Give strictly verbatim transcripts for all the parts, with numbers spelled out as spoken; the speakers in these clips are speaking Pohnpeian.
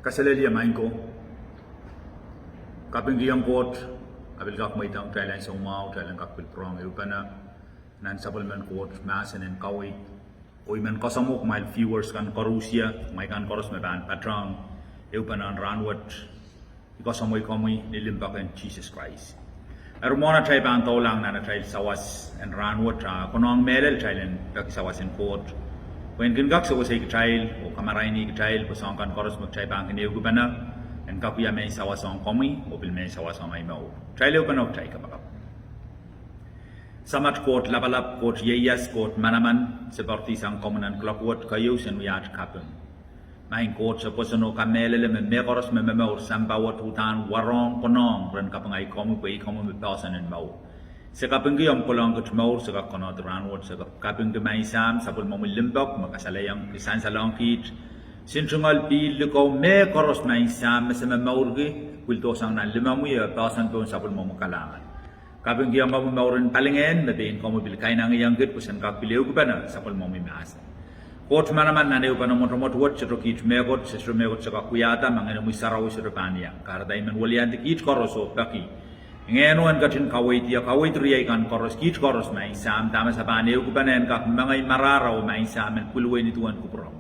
Kaselehlie maing ko. Kapingkihong Koht, a pil kak mweidohng kitail ansou mwahu, kitail en kak pil pwurehng ehupene nan sapwellimen Koht mahsen en kaweid. Oh I men koasoamwei kumwail viewers kan koaros, kumwail kan koaros me pahn patohng ehupene en rahnwet. I koasoamwei komwi ni limpoak en Sises Krais. Eri mwohn atail pahn doulahng nan atail sawas en rahnwet, a konehng mehlel kitail en peki sawas en Koht pwe en kin kak sewesei kitail oh kamaraini kitail pwe soahng kan koaros me kitail pahn kin ehukipene en kak wia mehn sawas ong komwi oh pil mehn sawas ong ei mour. Kitail ehupene oh kitail kapakap. Samat Koht lapalap, Koht ieias, Koht manaman, se poaridi sang komwi nan kuloak wet. Keieu, sen wia at kaping. Maing Koht, se pwoson oh kamehlele me mehkoaros me momour sampah wet uhdahn warohng konehng ren kapinga komwi pwe ih komwi me poahsoan en mour. Se kapingki omw kohlahng kit mour se kak konehdi rahnwet. Se kapingki maing Sahm sapwellimomwi limpoak me kasalehiong, sansalehng kiht, soahng tungoal, pihl, likou, mehkoaros maing Sahm me se momourki, pwildohsang nan limomwi oh poahsoan pohn sapwellimomwi kalahngan. Kapingkihong komwi mouren palingehn me pein komwi pil kainengieng kit pwe sen kak pil ehukipene sapwellimomwi mahsen. Koht manaman, nan ehupene mwotomwot wet, sohte kiht mehkot, sohte mehkot se kak wiahda ma Ngenomwi Sarawi sohte pahn iang. Kahrehda I men weliandi kiht koaros oh peki Ngehno en ketin kaweid, kaweid riei kan koaros, kiht koaros maing Sahm, dahme se pahn ehukipene en kak mengei marahra oh maing Sahm en pwilwei ni duwen kupwuromw.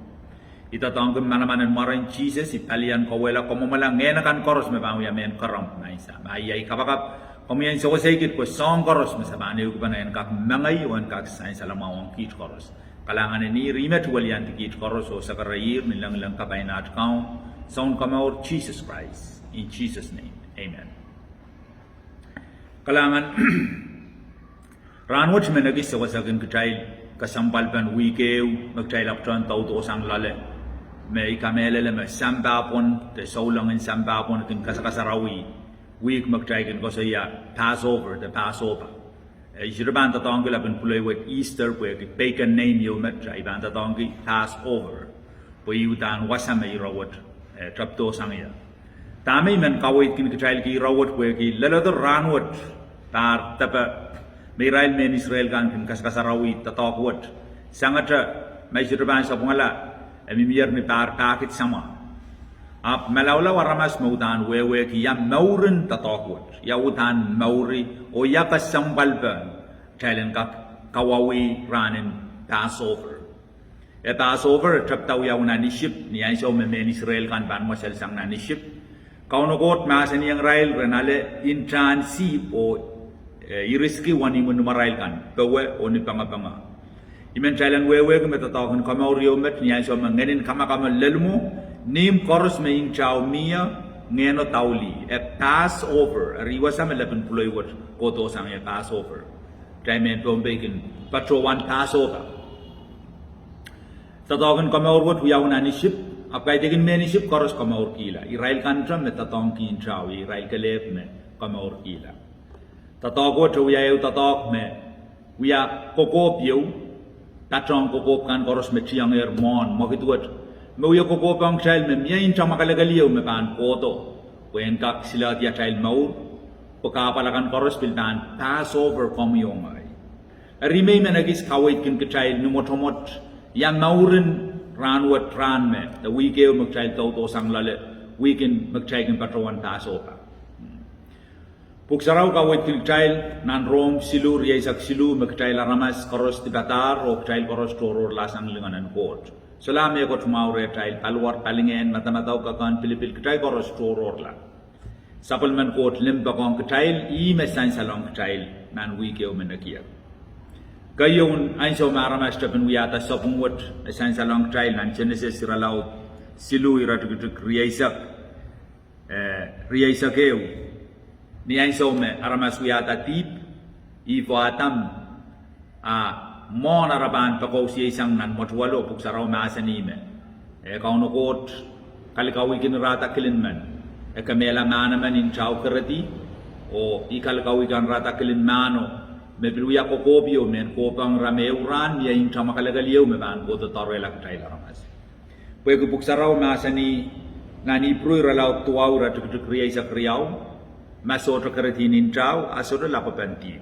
I doadoahngki manaman en mwaren Sises, I palian kauwehla, kamwomwala ngehn akan koaros me pahn wia mehn kerempw maing Sahm. A I kapakap, komwi en sewesei kit pwe soahng koaros me se pahn ehukipene en kak mengei oh en kak sansal mwahu ong kiht koaros. Kalahngan en Ihr, I met weliandi kiht koaros oh sakarahier ni lengleng kapai en at Kaun, Sounkomour Sises Krais. In Jesus' name, amen. Kalahngan. Rahnwet I men ekis sewesehkin kitail kesempwalpen wihk ehu me kitail ahpwtehn doudohsang loale, me I kamehlele me sampah pwon de souleng en sampah pwon kin kasakasarawi wihk me kitail kin koasoia Passover de Pahsopa. Eh, I sohte pahn doadoahngki lepin pwuloi wet Easter pwehki pagan name ieu met, a I pahn doadoahngki Passover pwe ih uhdahn wasa me ire wet, eh, tepdohsang ie. Dahme I men kaweidkin kitail ki ire wet pwehki leledo rahnwet, pahr depe me irail mehn Israel kan kin kasakasarawi doadoahk wet, sangete ma I sohte pahn sapwungala, e mihmier ni pahr pahkid samwa. Ahpw malaulau aramas me uhdahn wehwehki ia mouren doadoahk wet, ia uhdahn mouri, oh ia kesempwalpen kitail en kak kawauwih rahn en Passover. E Passover e tepda wiawi nan Isip, ni ansou me mehn Israel kan pahn mweselsang nan Isip, Kauno Koht mahsanihong irail ren ale ntahn sihpw oh, eh, iriski wenihmw en imwarail kan, powe oh ni pengepenge. I men kitail en wehwehki me doadoahk en komour ieu met, ni ansou me ngehnin kamakamo lel mwo, ihmw koaros me ntao mie, ngehno daulih, e Passover, eri wasa me lepin pwuloi wet kohdohsang ie Passover. Kitail mehn Pohnpei kin patohwan Pahsopa. Doadoahk en komour wet wiawi nan Isip, ahpw kaidehkin mehn Isip koaros komourkihla. Irail kante me doadoahngki ntao, irail kelehpw me komourkihla. Doadoahk wet e wia ehu doadoahk me wia kokohp ieu, patohng kokohp kan koaros me tiengehr mwohn mwekid wet, me wia kokohp ong kitail me mie nta mwakelekel ieu me pahn kohdo, pwe en kak silehdi atail mour, pwe kahpwal akan koaros pil pahn Passover komwi oh ngehi. Eri me I men ekis kaweidkin kitail ni mwotomwot, ia mouren rahnwet rahn me, de wihk ehu me kitail doudohsang loale, wihk en me kitail kin patohwan Pahsopa. Pwuhk Sarawi kaweidkin kitail nan Rom siluh, rieisek siluh, me kitail aramas koaros dipadahr oh kitail koaros tohrohrlahsang lingan en Koht. Solahr mehkot mwahu rehtail, paliwar, palingehn, madamadau, kekehn, pilipil, kitail koaros tohrohrla. Sapwellimen Koht limpoak ong kitail, ih me sansalong kitail nan wihk ehu me nekier. Keieun ansou me aramas tepin wiahda sapwung wet, e sansalong kitail nan Senesis irelaud siluh, iretikitik rieisek, eh, rieisek ehu. Ni ansou me aramas wiahda dihp, Ihp oh Adam, a mwohn ara pahn pekouseisang nan mwetuwelo, Pwuhk Sarawi mahsanih me, eh, Kauno Koht kalikauwihkin irahda kilin men, e kemehla mahn emen ntao keredi, oh ih kalikauwihkan irahda kilin mahno, me pil wia kokohp ieu me en kohpwong ira me ehu rahn mie nta mwakelekel ieu me pahn kohdo doarehla kitail aramas. Pwehki Pwuhk Sarawi mahsanih nan Ipru irelaud duwau, iretikitik rieisek riau, ma sohte keredi nin ntao, a sohte lapwepen dihp.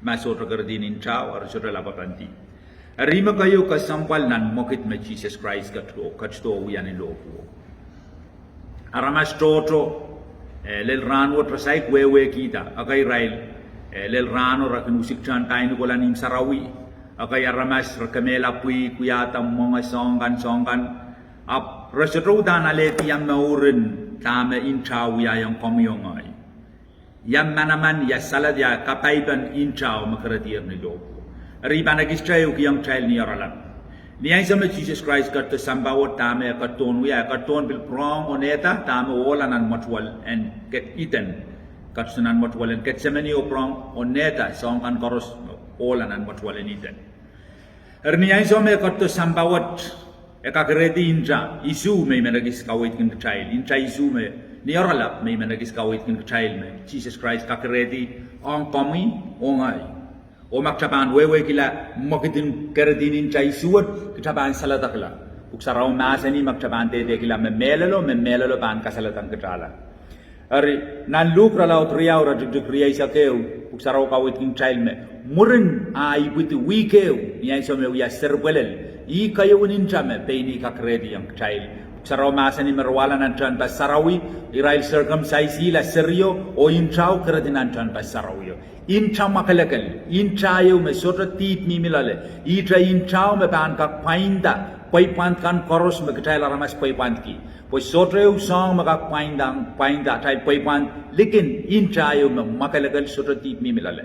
Ma sohte keredi nin ntao, eri sohte lapwepen dihp. Eri me keieu kesempwal nan mwekid me Sises Krais ketido, ketido wia ni lohpwuo. Aramas tohto, eh, lel rahnwet re saik wehwehkihda, ekei irail, eh, lel rahno re kin usik tehnpahi ni kohla nin sarawi, ekei aramas re kemehla pwihk, wiahda mwenge, soahng kan, soahng kan, ahpw re sohte uhdahn alehdi ia mouren dahme ntao wiahiong komwi oh ngehi. Ia manaman, ia saledek, ia kapaipen ntao me keredier ni lohpwuo. Eri I pahn ekiste ehukihong kitail ni oaralap. Ni ansou me Sises Krais ketido sampah wet, dahme e ketidohn wia, e ketidohn pil pwurehng onehda dahme ohla nan mwetuwel en Ket-, Ihden. Ketido nan mwetuwel en Ketsemeni oh pwurehng onehda soahng kan koaros me ohla nan mwetuwel en Ihden. Eri ni ansou me e ketido sampah wet, e kakerehdi nta isuh me I men ekis kaweidkin kitail, nta isuh me, ni oaralap me I men ekis kaweidkin kitail me Sises Krais kakerehdi ong komwi oh ngehi. Oh ma kitail pahn wehwehkihla mwekid en keredi ni nta isuh wet, kitail pahn saledekla. Pwuhk Sarawi mahsanih ma kitail pahn dehdehkihla me mehlelo, me mehlelo pahn kasaledek kitailla. Eri, nan Luk irelaud riau, iretikitik rieisek ehu, Pwuhk Sarawi kaweidkin kitail me, mwurin ah ipwidi wihk ehu, ni ansou me e wia seripwelel, ih keieun nta me pein ih kakerehdiong kitail. Pwuhk Sarawi mahsanih me re wahla nan tehnpas sarawio, irail circumcise-ihla serio, oh ntao keredi nan tehnpas sarawio. Nta mwakelekel, nta ieu me sohte dihp mihmi loale, ihte ntao me pahn kak pwainda pweipwand kan koaros me kitail aramas pweipwandki. Pwe sohte ehu soahng me kak pwainda, pwainda atail pweipwand likin nta ieu me mwakelekel, sohte dihp mihmi loale.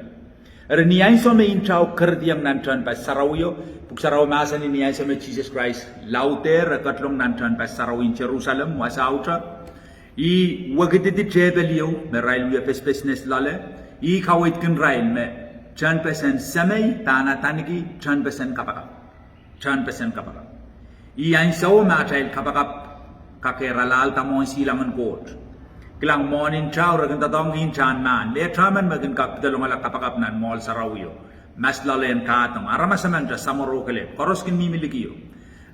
Eri ni ansou me ntao kerediong nan tehnpas sarawio, Pwuhk Sarawi mahsanih ni ansou me Sises Krais laudehr, e ketilong nan tehnpas sarawi en Serusalem wasaute, ih wekididi tehpel ieu me irail wia pesipesnes loale, ih kaweidkin irail me tehnpesen Semei pahn adaneki tehnpesen kapakap. Tehnpesen kapakap. Ih ansou me atail kapakap kakehr alahlda mwohn silangin Koht. Kilang, mwohn ntao re kin doadoahngki ntahn mahn, mehte emen me kin kak pedolongala kapakap nan mwoahl sarawio. Mas loale en kahdong, aramas emen, samworo kelehpw, koaros kin mihmi likio.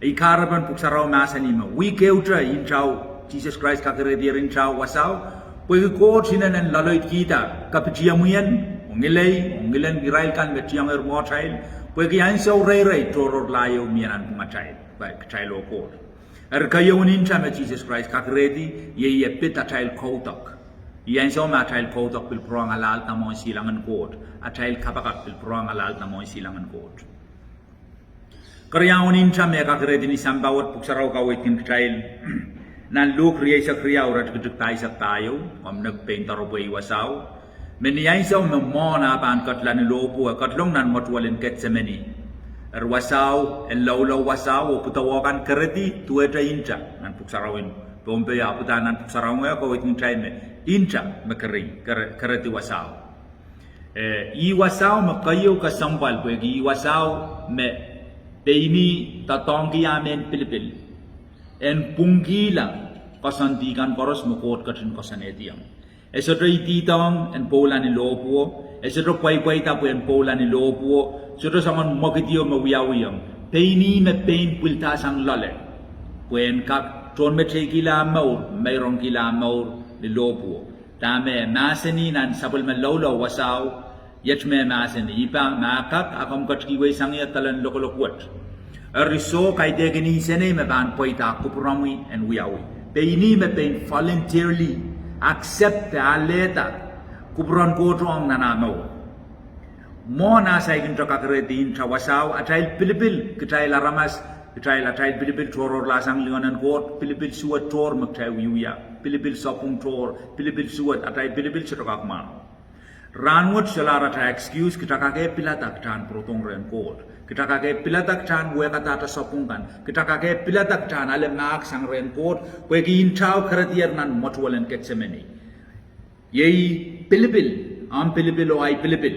Ih kahrepen Pwuhk Sarawi mahsanih me wihk ehute ntao, Sises Krais kakerehdier ntao wasao, pwehki Koht inenen loaloidkihda kapitiemwien, oh ngilei, oh ngilen irail kan me tiengehr mwohtail, pwehki ansou reirei tohrohrla ieu mie nanpwungatail, kitail oh Koht. Eri keieun nta me Sises Krais kakerehdi, iei e pid atail kaudok. Ih ansou me atail kaudok pil pwurehng alahlda mwohn silangin Koht, atail kapakap pil pwurehng alahlda mwohn silangin Koht. Keriaun nta me kakerehdi ni sampah wet, Pwuhk Sarawi kaweidkin kitail nan Luk rieisek riau, iretikitik pahisek pahieu, komw nek pein doaropwe ih wasao, me ni ansou me mwohn ah pahn ketla ni lohpwuo, e ketilong nan mwetuwel en Ketsemeni. Eri wasao, en loulou wasao, oh pwudowo kan keredi duwehte nta nan Pwuhk Sarawi en Pohnpei, ahpw uhdahn nan Pwuhk Sarawi kaweidkin kitail me nta me kere-, kere-, keredi wasao. Eh, ih wasao me keieu kesempwal, pwehki ih wasao me pein ih doadoahngki ah mehn pilipil en pwungkihla koasoandi kan koaros me Koht ketin koasoanehdiong. E sohte idihdohng en pwoula ni lohpwuo, e sohte pweipweida pwe en pwoula ni lohpwuo, sohte soangen mwekid ieu me wiawihong. Pein ih me pein pwildasang loale pwe en kak tohnmeteikihla ah mour, meirongkihla ah mour ni lohpwuo. Dahme e mahsanih nan sapwellime loulou wasao, iet me e mahsanih, I pahn, ma kak, a komw ketikihwei sang ie dahlen lokolok wet. Eri soh, kaidehkin insenei me pahn pweida kupwuromwi en wiawi. Pein ih me pein voluntarily accept, alehda kupwuren Koht ong nan ah mour. Mwohn ah saikinte kakerehdi nta wasao, atail pilipil, kitail aramas, kitail, atail pilipil tohrohrlahsang lingan en Koht, pilipil suwed tohr me kitail wiewia, pilipil sapwung tohr, pilipil suwed, atail pilipil sohte kak mwahu. Rahnwet solahr atail excuse, kitail kak pilada kitail en pwurodohng rehn Koht. Kitail kak pilada kitail en wehkada sapwung kan. Kitail kak pilada kitail en ale mahk sang rehn Koht, pwehki ntao keredier nan mwetuwel en Ketsemeni. Iei pilipil, ahmw pilipil oh ahi pilipil.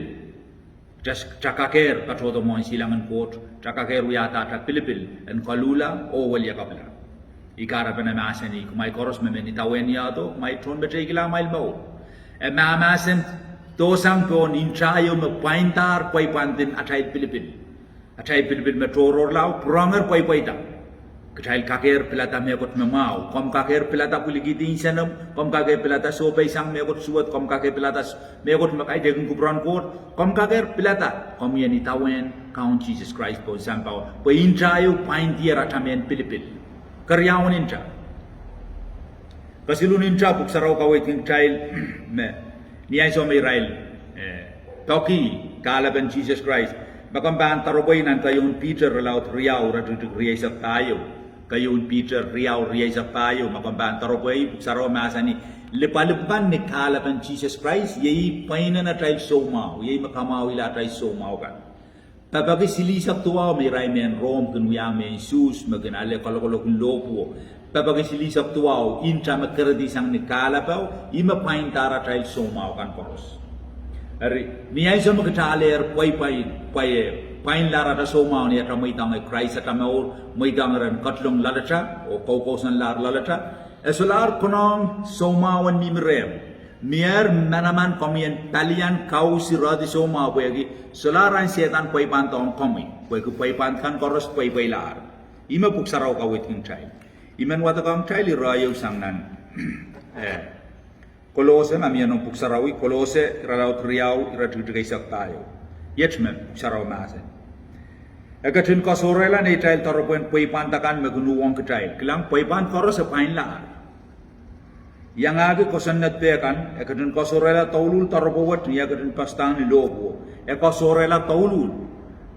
Kitail kakehr katohdo mwohn silangin Koht, kitail kakehr wiahda atail pilipil en koluhla oh weliakapwala. Ih kahrepen e mahsanih, kumwail koaros me men idawehn iahdo, kumwail tohnmeteikihla amwail mour. E mahmahsen dohsang pohn nta ieu me pwaindahr pweipwandin atail pilipil. Atail pilipil me tohrohrla, pwurongehr pweipweida. Kitail kakehr pilada mehkot me mwahu. Komw kakehr pilada pwilikihdi insenomw, komw kakehr pilada sohpeisang mehkot suwed, komw kakehr pilada s-, mehkot me kaidehkin kupwuren Koht, komw kakehr pilada komwi en idawehn Kaun Sises Krais pohn sampah wet. Pwe nta ieu pwaindier atail mehn pilipil. Keriaun nta. Kesiluhn nta, Pwuhk Sarawi kaweidki kitail me ni ansou me irail, eh, peki kahlapen Sises Krais, ma komw pahn doropwe nan keieun Piter irelaud riau, iretikitik rieisek pahieu. Keieun Piter riau, rieisek pahieu, ma komw pahn doropwe, Pwuhk Sarawi mahsanih, lipwalipw kan ni kahlapen Sises Krais, iei pweinen atail soumwahu, iei me kamwahwihla atail soumwahu kan. Pepeki silihsek duwau me irail mehn Rom kin wiahiong mehn Suhs me kin ale kalokolok en lohpwuo. Pepeki silihsek duwau, nta me keredi sang ni kahlap, ih me pwaindahr atail soumwahu kan koaros. Eri, ni ansou me kitail ale pweipwei, pwei, pwainlahr atail soumwahu ni atail mweidohng Krais atail mour, mweidohng ren ketilong loalatail, oh koukousoanlahr loalatail, e solahr konehng soumwahu en mihmi rehmw. Mier manaman komwi en palian kaus irehdi soumwahu pwehki solahr ahn Sehdan pweipwandohng komwi, pwehki pweipwand kan koaros pweipweilahr. Ih me Pwuhk Sarawi kaweidki kitail. I men wadekohng kitail iraieu sang nan, eh, Kolose, ma mie noumw Pwuhk Sarawi, Kolose irelaud riau, iretikitik eisek pahieu. Iet me Pwuhk Sarawi mahsanih, e ketin koasohrehla neitail doaropwehn pweipwand akan me kin uhwong kitail. Kilang, pweipwand koaros e pwainlahr. Iangahki kosonned peh kan, e ketin koasohrehla douluhl doaropwe wet ni eh ketin poadohng ni lohpwuo. E koasohrehla douluhl.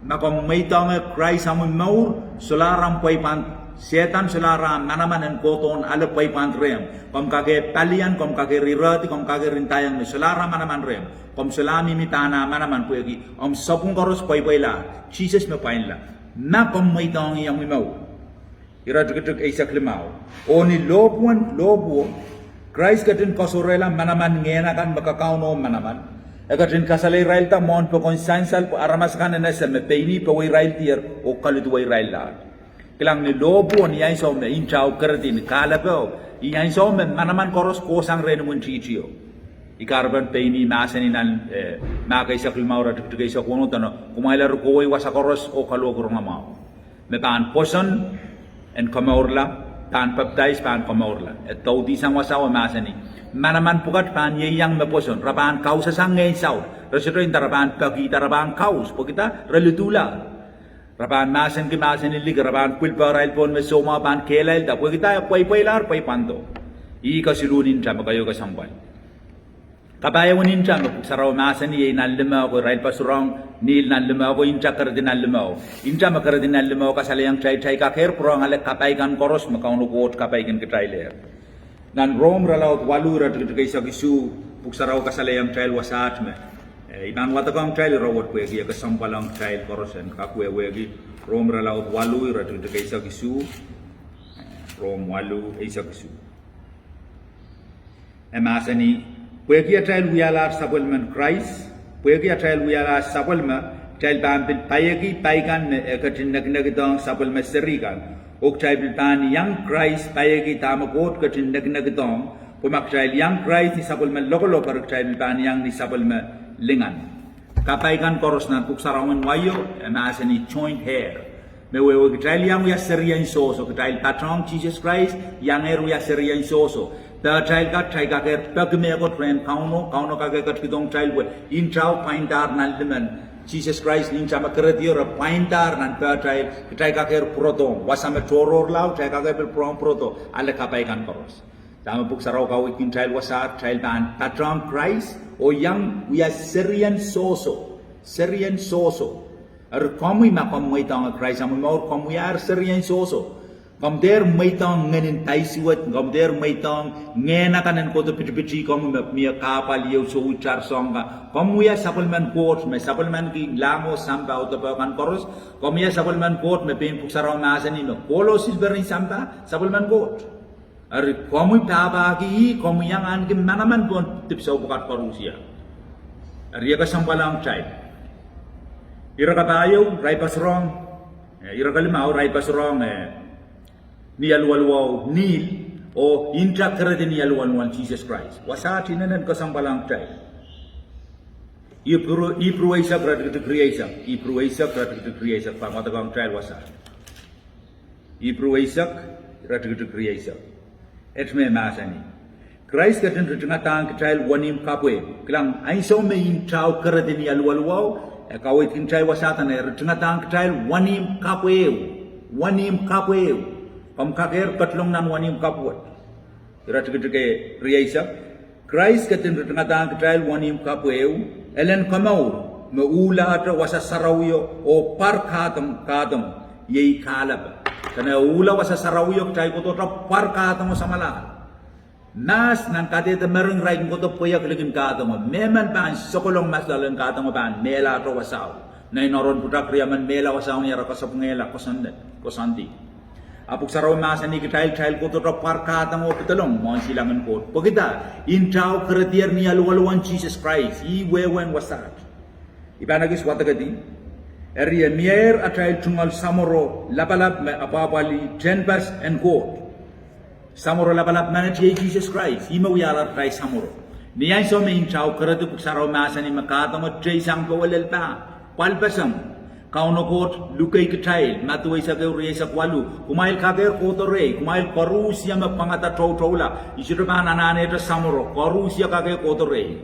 Ma komw mweidohngehr Krais omwi mour, solahr omw pweipwand, Sehdan solahr ah manaman en kohdohn ale pweipwand rehmw. Komw kakehr palian, komw kakehr irehdi, komw kakehr ndaiong ni solahr ah manaman rehmw. Komw solahr mihmi pahn ah manaman pwehki omw sapwung koaros pweipweilahr. Sises me pwainla. Ma komw mweidohng ih omwi mour. Iretikitik eisek limau. Oh ni lohpwuo, lohpwuo, Krais ketin koasohrehla manaman ngehn akan me kakaun oh manaman. E ketin kasaleirailda mwohn pokon sansal pwe aramas akan en ese me pein ih poweiraildier oh koluduweiraillahte. Kilang, ni lohpwuo, ni ansou me ntao keredi ni kahlap, ih ansou me manaman koaros kohsang rehn imwintihtio. I kahrepen pein ih mahsanih nan, eh, Mak eisek limau, iretikitik eisek weneu, dene kumwail eri kohwei wasa koaros oh kalohk rongamwahu. Me pahn pwoson en komourla, pahn papdais pahn komourla. E doudisang wasao, e mahsanih, manaman pwukat pahn ieiang me pwoson, re pahn kausasang ngehn saut, re sohte nda re pahn pekihda, re pahn kaus, pwehkida re liduhla. Re pahn mahsenki mahsen en liki, re pahn pwil pohrail pohn me soumwahu pahn kehlailda, pwehkida e pweipweilahr pweipwando. Ih kesiluhn nta me keieu kesempwal. Kapahieu en nta me Pwuhk Sarawi mahsanih iei nan limehko, irail pasurohng nihl nan limehko, nta keredi nan limehko. Nta me keredi nan limehko kasalehiong kitail, kitail kakehr pwurehng ale kapai kan koaros me Kauno Koht kapaikin kitailehr. Nan Rom irelaud waluh, iretikitik eisek isuh, Pwuhk Sarawi kasalehiong kitail wasaht me, eh, I pahn wadekohng kitail ire wet pwehki e kesempwal ong kitail koaros en kak wehwehki. Rom irelaud waluh, iretikitik eisek isuh, eh, Rom waluh, eisek isuh. E mahsanih, pwehki atail wialahr sapwellimen Krais, pwehki atail wialahr sapwellime, kitail pahn pil paieki pai kan me e ketin nekinekidohng sapwellime seri kan. Oh kitail pil pahn iang Krais paieki dahme Koht ketin nekinekidohng, pwe ma kitail iang Krais ni sapwellime lokolok, eri kitail pil pahn iang ni sapwellime lingan. Kapai kan koaros nan Pwuhk Sarawi en waio, e mahsanih joint heir. Me wehwehki kitail iang wia serien sohso, kitail patohng Sises Krais, iangehr wia serien sohso. Pehtail kak, kitail kakehr peki mehkot rehn Kauno, Kauno kak ketikihdohng kitail pwe ntao pwaindahr nan limen Sises Krais, ni nta me keredier e pwaindahr nan pehtail, kitail kakehr pwurodohng, wasa me tohrohrla, kitail kakehr pil pwurehng pwurodo, ale kapai kan koaros. Dahme Pwuhk Sarawi kaweidki kitail wasaht, kitail pahn patohng Krais, oh iang wia serien sohso, serien sohso. Eri komwi, ma komw mweidohng Krais omwi mour, komw wiahier serien sohso. Komw dehr mweidohng ngehnin paisuwed, komw dehr mweidohng ngehn akan en kohdo pitipiti komwi me mie kahpwal, ieu, souitar, soang kan. Komw wia sapwellimen Koht me sapwellimanki lahngo, sampah oh depe kan koaros. Komw wia sapwellimen Koht me pein Pwuhk Sarawi mahsanih me kohlo silperin sampah, sapwellimen Koht. Eri komwi pahpahki ih, komwi iang ahneki manaman pohn dipwisou pwukat koarusie. Eri e kesempwal ong kitail. Ire kapahieu irail pasurohng, eh, ire kalimau irail pasurohng, eh, ni alualuwau nihl, oh nta keredi ni alualuwau Sises Krais. Wasaht inenen kesempwal ong kitail. Ipru, Ipru eisek, iretikitik rieisek, Ipru eisek, iretikitik rieisek, pahn wadekohng kitail wasaht. Ipru eisek, iretikitik rieisek. Iet me mahsanih, Krais ketin ritingadahng kitail wenihmw kapwehpw. Kilang, ansou me ntao keredi ni alualuwau, e kaweidki kitail wasaht, e ritingadahng kitail wenihmw kapwehpw. Wenihmw kapwehpw. Komw kakehr ketilong nan wenihmw kapw wet. Ire tikitik rieisek, Krais ketin ritingadahng kitail wenihmw kapw ehu, elen komour me uhlahte wasa sarawio oh pwar kahdong, kahdong, iei kahlape. Dene e uhla wasa sarawio, kitail kohdohte pwar kahdongo samwalahro. Mahs nan kadehde mering irail kin kohdo pweiek likin kahdongo. Mehmen pahn sokolong mahs loalen kahdongo pahn mehlahte wasao. Nein oaron pwutak riemen mehla wasao ni ara kasapwungehla koasoandi. A pwuhk sarawi mahsanih kitail, kitail kohdohte pwar kahdongo pedolong mwohn silangin Koht. Pwekida? Ntao keredier ni aluweluwen Sises Krais, ih wehwehn wasaht. I pahn ekis wadekedi. Eri e mieier atail tungoal samworo lapalap me apwahpwalih tehnpas en Koht. Samworo lapalap menet iei Sises Krais, ih me wialahr atail samworo. Ni ansou me ntao keredi, pwuhk sarawi mahsanih me kahdongo tei sang powe lel pah, pwalpeseng. Kauno Koht lukei kitail, Madiu eisek ehu rieisek waluh, kumwail kakehr kohdo rehi, kumwail koarusie me pwangada toutoula, I sohte pahn anahnehte samworo, koarusie kakehr kohdo rehi,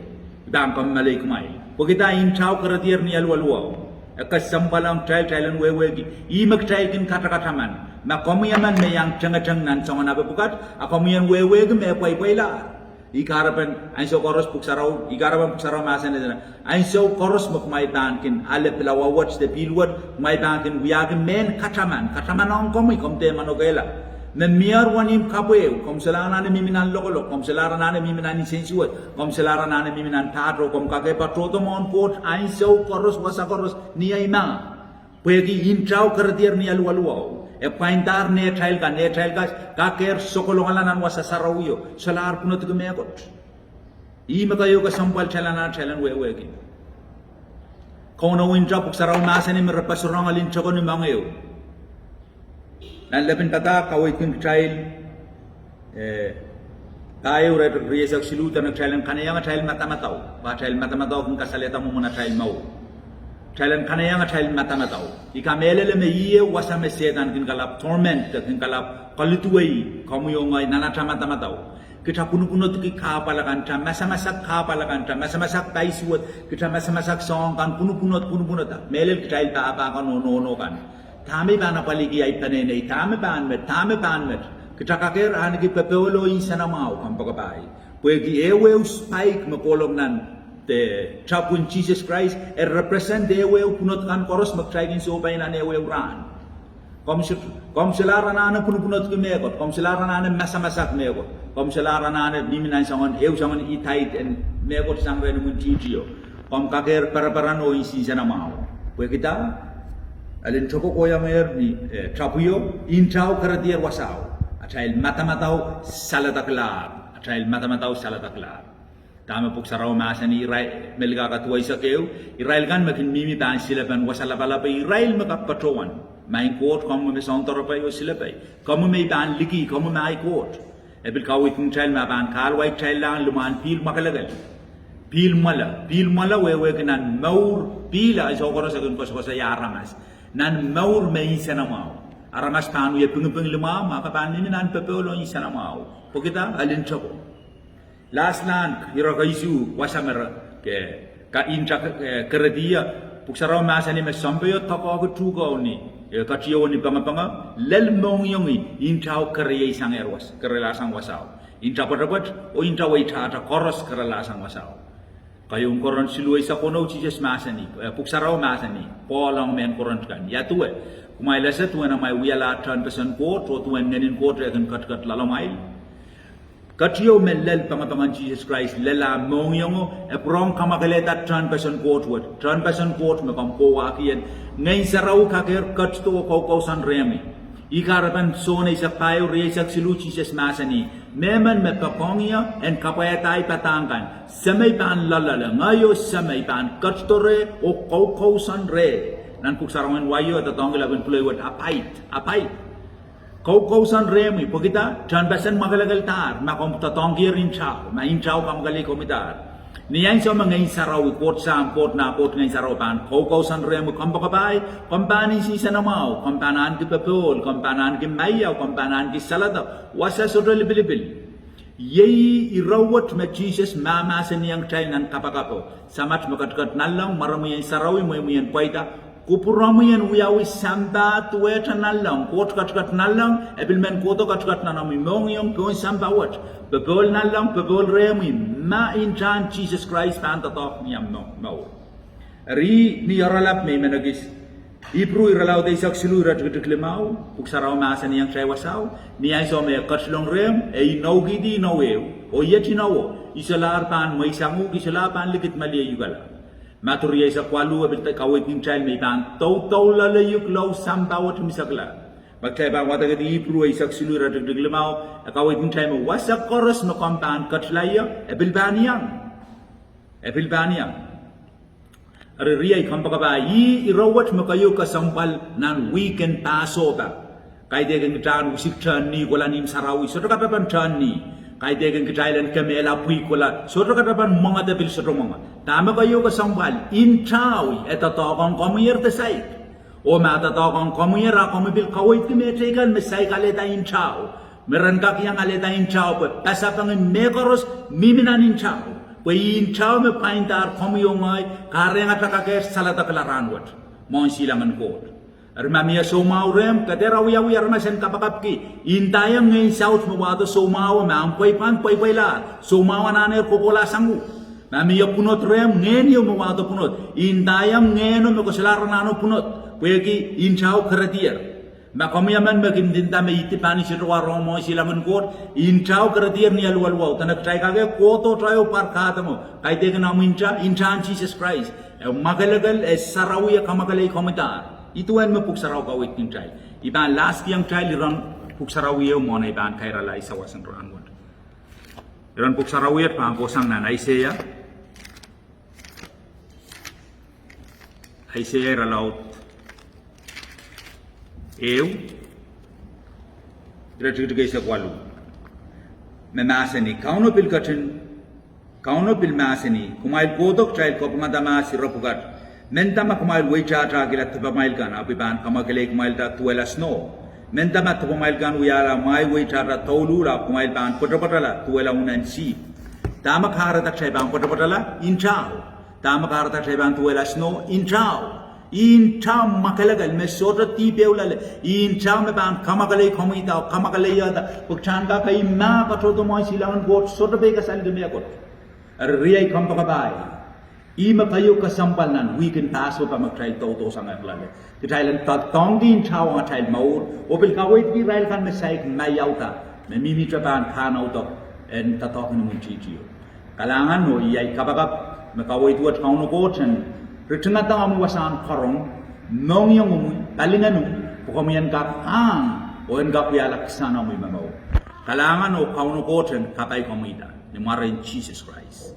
I pahn komw mehlel kumwail. Pwekida? Ntao keredier ni aluweluwau. E kesempwal ong kitail, kitail en wehwehki. Ih me kitail kin katakataman. Ma komwi emen me iang tengeteng nan soangen ape pwukat, a komwi en wehwehki me pweipweilahr. Ih kahrepen ansou koaros pwuhk sarawi, ih kahrepen pwuhk sarawi mahsanih dene, ansou koaros me kumwail pahn kin ale pilawa wet de pihl wet, kumwail pahn kin wiahki mehn kataman, kataman ong komwi, komw dehr manokehla. Me mieier wenihmw kapw ehu, komw solahr anahne mihmi nan lokolok, komw solahr anahne mihmi nan nsensuwed, komw solahr anahne mihmi nan pahtou, komw kakehr patohdo mwohn Koht ansou koaros, wasa koaros, ni ei mah. Pwehki ntao keredier ni aluweluwau. E pwaindahr nehtail kan, nehtail kan kakehr sokolongala nan wasa sarawio, solahr pwunodki mehkot. Ih me keieu kesempwal kitail anahne kitail en wehwehki. Kauno ntao, pwuhk sarawi mahsanih me re patohrong elen tokoni moange ehu. Nan lepin padahk kaweidkin kitail, eh, pahieu rieisek siluh dene kitail en kanaieng atail madamadau, pwe atail madamadau kin kasalehda mwomwen atail mour. Kitail en kanaieng atail madamadau. I kamehlele me ih ehu wasa me Sehdan kin kalap torment, de kin kalap kaliduwei komwi oh ngehi nan atail madamadau. Kita pwunopwunodki kahpwal akan, kita masamasak kahpwal akan, kita masamasak pai suwed, kita masamasak soahng kan, pwunopwunod, pwunopwunoda. Mehlel kitail pahpa kan oh nohno kan. Dahme I pahn apwaliki ahi peneinei, dahme pahn met, dahme pahn met. Kita kakehr ahneki popohl oh nsenamwahu, kompoakepahi. Pwehki ehuehu spike me kohlong nan tapwin Sises Krais, e represent ehuehu pwunod kan koaros me kitail kin sohpai nan ehuehu rahn. Komw solahr anahne pwunopwunodki mehkot, komw solahr anahne masamasak mehkot, komw solahr anahne mihmi nan soangen, ehu soangen idaid en mehkot sang rehn imwintihtio. Komw kakehr pereperen oh nsenamwahu. Pwekida? Elen toko kohiengehr ni, eh, tapwio, ntao keredier wasao. Atail madamadau saladakilahr. Atail madamadau saladakilahr. Dahme pwuhk sarawi mahsanih, irail, Melkahka duweisek ehu, irail kan me kin mihmi pahn silepen wasa lapalape, irail me kak patohwan. Maing Koht, komwi me soun doaropei oh silepei. Komwi me I pahn liki, komwi me ahi Koht. E pil kaweidkin kitail me pahn kahluwa kitail lahng limwahn pihl mwakelekel. Pihl mwala, pihl mwala wehwehki nan mour, pihl ansou koaros e kin koasokoasoia aramas. Nan mour me nsenamwahu. Aramas pahn wie pingiping limwahu ma ke pahn mihmi nan popohl oh nsenamwahu. Pwekida? Elen toko. Lahslahn ire keisuh wasa me re, ke, ka ntao, eh, keredier, pwuhk sarawi mahsanih me sounpei doadoahk tuhkeo ni, eh, ketieu ni pengepenge, lel mohngiong ntao keredier sang, kerelahsang wasao. Ntao pwetepwet oh ntao weitahta koaros kerelahsang wasao. Keieun Korint siluh eisek weneu, Sises mahsanih, eh, pwuhk sarawi mahsanih, Pohl ong mehn Korint kan, ia duwe, kumwail ese duwen amwail wialahr tehnpesen Koht, oh duwen Ngehnin Koht e kin ketiket loalamwail. Ketieu me lel pengepengen Sises Krais, lel ah mohngiongo, e pwurehng kamwakelehda tehnpesen Koht wet, tehnpesen Koht me komw kohwahki en. Ngehn Sarawi kakehr ketido oh koukousoan rehmwi. Ih kahrepen Sohn eisek pahieu, rieisek siluh, Sises mahsanih, mehmen me poakohng ie en kapwaiada ei padahk kan, Semei pahn loalloale, ngehi oh Semei pahn ketido reh oh koukousoan reh. Nan Pwuhk Sarawi en Waio e doadoahngki lepin pwuloi wet abide, abide. Koukousoan rehmwi, pwekida? Tehnpesen mwakelekeldahr, ma komw doadoahngkier ntao, ma ntao kamwakelei komwidahr. Ni ansou me Ngehn Sarawi, Koht Sahm, Koht Nah, Koht Ngehn Sarawi pahn koukousoan rehmwi, kompoakepahi, komw pahn nsenamwahu, komw pahn ahneki popohl, komw pahn ahneki maiau, komw pahn ahneki saledek, wasa sohte lipilipil. Iei ire wet me Sises mahmahsanihong kitail nan kapakapo, Samat me ketiket nanleng, mwaromwi en sarawi, mweimwi en pweida, Kupwuromwi en wiawi sampah duwehte nanleng, Koht ketiket nanleng, e pil men kohdo ketiket nan omwi mohngiong pohn sampah wet, popohl nanleng, popohl rehmwi, ma ntahn Sises Krais pahn doadoahk ni omw mour. Eri ni oaralap me I men ekis, Ipru irelaud eisek siluh, iretikitik limau, Pwuhk Sarawi mahsanihong kitail wasao, ni ansou me e ketilong rehmw, e inoukihdi inou ehu, oh iet inowo, I solahr pahn mweisang uhk, I solahr pahn likidmelieiukala. Madiu rieisek waluh e pil kaweidki kitail me I pahn doudoulahng loaleiuk lau sampah wet imwisekla. Ma kitail pahn wadekedi Ipru eisek siluh, iretikitik limau, e kaweidki kitail me wasa koaros me komw pahn ketila ie, e pil pahn iang. E pil pahn iang. Eri riei kompoakepahi, ih ire wet me keieu kesempwal nan wihk en Pahsohpa. Kaidehkin kitail en wisik tehn nih kohla ni imw sarawi, sohte katapan tehn nih. Kaidehkin kitail en kemehla pwihk kohla, sohte katapan mwengede pil sohte mwenge. Dahme keieu kesempwal? Ntao e doadoahk ong komwier de saik. Oh ma e doadoahk ong komwier, a komwi pil kaweidki mehteikan me saik alehda ntao. Me ren kak iang alehda ntao pwe pasapengin mehkoaros mihmi nan ntao. Pwe ih ntao me pwaindahr komwi oh ngehi, kahrehda kak ket saledekla rahnwet mwohn silangin Koht. Eri ma mie soumwahu rehmw, ke dehr awiawi aramas en kapakapki, I ndaiong ngehn saut me wahdo soumwahu, ma omw pweipwand pweipweilahr, soumwahu anahne kokohla sang uhk. Ma mie pwunod rehmw, ngehn ieu me wahdo pwunod, I ndaiong ngehno me kosola anahno pwunod, pwehki ntao keredier. Ma komwi emen me kin ndinda me I dipan, I sohte wa rong mwohn silangin Koht, ntao keredier ni aluweluwau, dene kitail kak kohdo atail ehu pwar kahdango, kaidehkin omw nta, ntahn Sises Krais. E mwakelekel, e sarawi, e kamwakelei komwidahr. Ih duwen me Pwuhk Sarawi kaweidki kitail. I pahn lastkiong kitail iren Pwuhk Sarawi ehu mwohn ei pahn kairala ei sawas en rahnwet. Iren Pwuhk Sarawi et pahn kohsang nan Aiseia. Aiseia irelaud ehu, iretikitik eisek waluh. Me mahsanih, Kauno pil ketin, Kauno pil mahsanih, kumwail kohdo kitail kapwungada mahs ire pwukat. Mendahte ma kumwail weitahtahkihla dipamwail kan, ahpw I pahn kamwakelei kumwailda duwehla snow. Mendahte ma dipamwail kan wiahla mwahi weitahtah douluhl, ahpw kumwail pahn pwetepwetala duwehla unen sihpw. Dahme kahrehda kitail pahn pwetepwetala? Ntao. Dahme kahrehda kitail pahn duwehla snow? Ntao. Ih ntao mwakelekel me sohte dihp ehu loale. Ih ntao me pahn kamwakelei komwida oh kamwakeleihda, pwe kitail en kak iang ma katohdo mwohn silangin Koht, sohte peikasalki mehkot. Eri riei kompoakepahi, ih me keieu kesempwal nan wihk en Pahsohpa me kitail doudousangehr loale. Kitail en doadoahngki ntao ong atail mour, oh pil kaweidki irail kan me saik maiauda, me mihmihte pahn kahnaudo en doadoahk en imwintihtio. Kalahngan oh iei ai kapakap me kaweid wet: Kauno Koht en ritingada omwi wasahn karong, mohngiong omwi, palingenomwi, pwe komwi en kak ahng oh en kak wiahla kisehn omwi me mour. Kalahngan oh Kauno Koht en kapai komwida ni mwaren Sises Krais.